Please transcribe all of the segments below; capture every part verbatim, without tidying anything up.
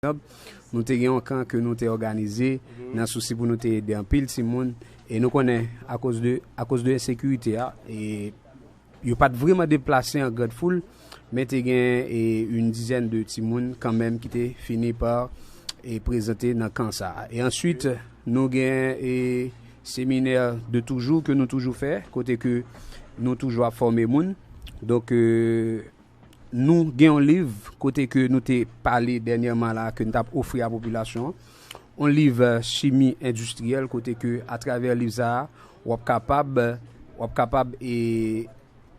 Septanm, nou te gen yon kan ke nou te òganize nan sousi pou nou te ede anpil timoun. E nou konnen, akoz de, akoz de ensekirite a, e yo pa t vreman deplase an grand foul, men te gen e, yon dizèn de timoun kanmenm ki te fini pa e, prezante nan kan sa a. E answit, nou gen e, seminè de toujou ke nou toujou fè, kote ke nou toujou ap fòme moun. Donk, e, nou gen yon liv kote ke nou te pale dènyèman la ke nou t ap ofri a popilasyon an. Yon liv e, chimi endistriyèl kote ke atravè liv sa a, w ap kapab, w ap kapab e,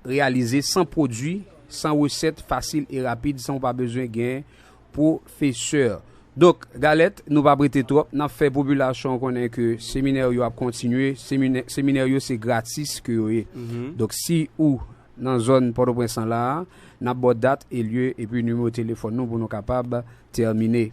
reyalize san pwodui, san resèt fasil e rapid, san w pa bezwen gen pwofesè. Donk, Galèt, nou p ap rete twòp, n ap fè popilasyon an konnen ke seminè yo ap kontinye, seminè, seminè yo se gratis ke yo ye. Donk, si ou nan zòn Pòtoprens lan la a, n ap ba w dat e lye epi nimewo telefòn nou pou nou kapab tèmine.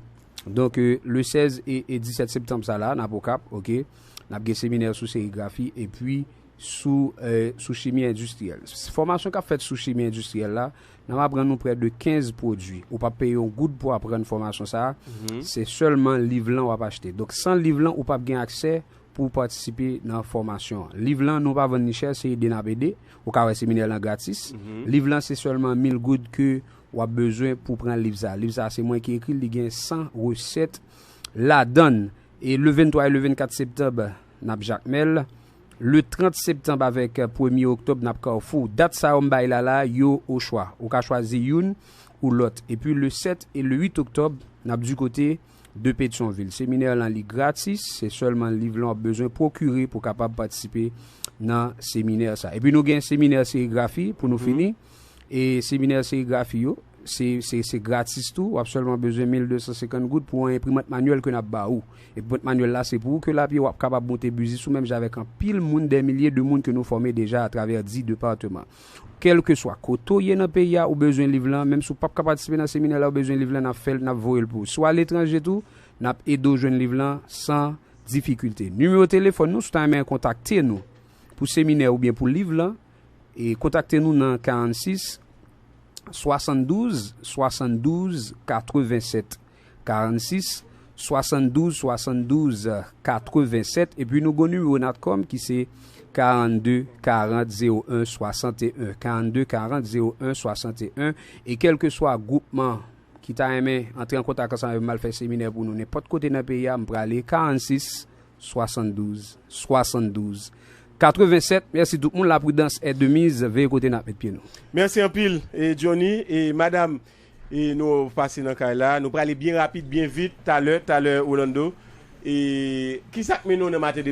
Donk, e, le sèz e, e disèt septanm sa la, n ap Okap, oke? N ap gen seminè sou serigrafi epi sou, e, sou chimi endistriyèl. Fòmasyon k ap fèt sou chimi endistriyèl la, n ap aprann nou prè de kenz pwodui. Ou p ap peye yon goud pou aprann fòmasyon sa a. Se sèlman liv lan w ap achte. Donk, san liv lan, ou p ap gen aksè pou w patisipe nan fòmasyon an. Liv lan, nou pa vann li chè, se ede n ap ede. Ou ka wè seminè lan gratis. Liv lan, se sèlman mil goud ke w ap bezwen pou pran liv sa a. Liv sa a, se mwen ki ekri l, li gen san resèt ladan l. E le venntwa e le vennkat septanm, n ap Jakmèl. Le trant septanm avèk premye oktòb, n ap Kafou. Dat sa yo m bay la la, yo o chwa. Ou ka chwazi youn ou lòt. Epi le sèt e le uit oktòb, n ap di kote de Petyonvil. Seminè lan li gratis, se sèlman liv lan w ap bezwen pwokire pou kapab patisipe nan seminè sa. Epi nou gen seminè serigrafi pou nou fini. E seminè serigrafi yo, se, se, se gratis tou. W ap sèlman bezwen mil de san senkant goud pou yon enprimant manyèl ke n ap ba ou. Enprimant manyèl la, se pou ou ke l ap ye, w ap kapab monte biznis ou menm jan avèk anpil moun, dè milye de moun ke nou fòme deja atravè dis depatman. Kèlkeswa kote w ye nan peyi a, ou bezwen liv lan, menm si w p ap ka patisipe nan seminè la, ou bezwen liv lan, n ap fè l, n ap voye l pou ou. Si w aletranje tou, n ap ede w jwenn liv lan san difikilte. Nimewo telefòn nou, si w ta renmen kontakte nou pou seminè oubyen pou liv lan, e kontakte nou nan karannsis, swasanndouz, swasanndouz, katrevennsèt. Karannsis, swasanndouz, swasanndouz, katrevennsèt. Epi nou gon nimewo Natcom ki se karannde karant zewo en swasanteyen, karannde karant zewo en swasanteyen. E kèlkeswa gwoupman ki ta renmen antre an kontak ansanm avè m, al fè seminè pou nou nenpòt kote nan peyi a, m prale, karannsis, swasanndouz, swasanndouz, katrevennsèt. Mèsi tout moun, la prudence est de mise, veye kote n ap met pye nou. Mèsi anpil, e Johnny, e madam, e nou pase nan kay la. Nou prale byen rapid, byen vit, talè, talè, Orlando. E kisa k mennen w nan maten